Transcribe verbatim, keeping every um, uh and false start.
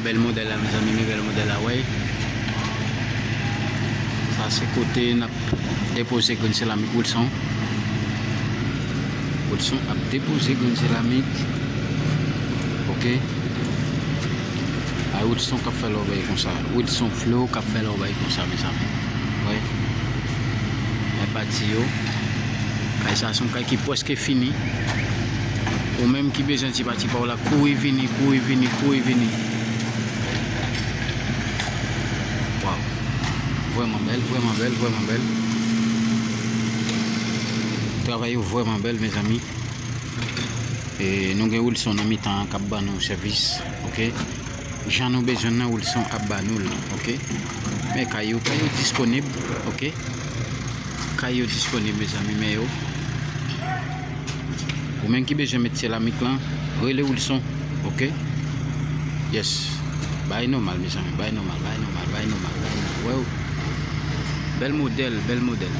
Bèl modèl la, mezanmi, men bèl modèl la, wè. Sa se kote n ap depoze grenn seramik Wilson. Wilson ap depoze grenn seramik. Ok. A Wilson k ap fè lòbèy konsa. Wilson Flo k ap fè lòbèy konsa, mezanmi. Wè. Men pati yo. Kay sa se yon kay ki prèske fini. Ou menm ki bezwen ti pati pa w la, kouri vini, kouri vini, kouri vini. Waw. Vrèman bèl, vrèman bèl, vrèman bèl. Travay yo vrèman bèl, mezanmi. E nou gen Wilson nan mitan an k ap ban nou sèvis, ok? Jan nou bezwen nan, Wilson ap ba nou l, ok? Men kay yo, kay yo disponib, ok? Kay yo disponib, mezanmi, men yo. Ou menm ki bezwen met seramik lan, rele Wilson, ok? Yes. Bay nòmal, mezanmi, bay nòmal, bay nòmal, bay nòmal, bay nòmal. Wè, bèl modèl, bèl modèl.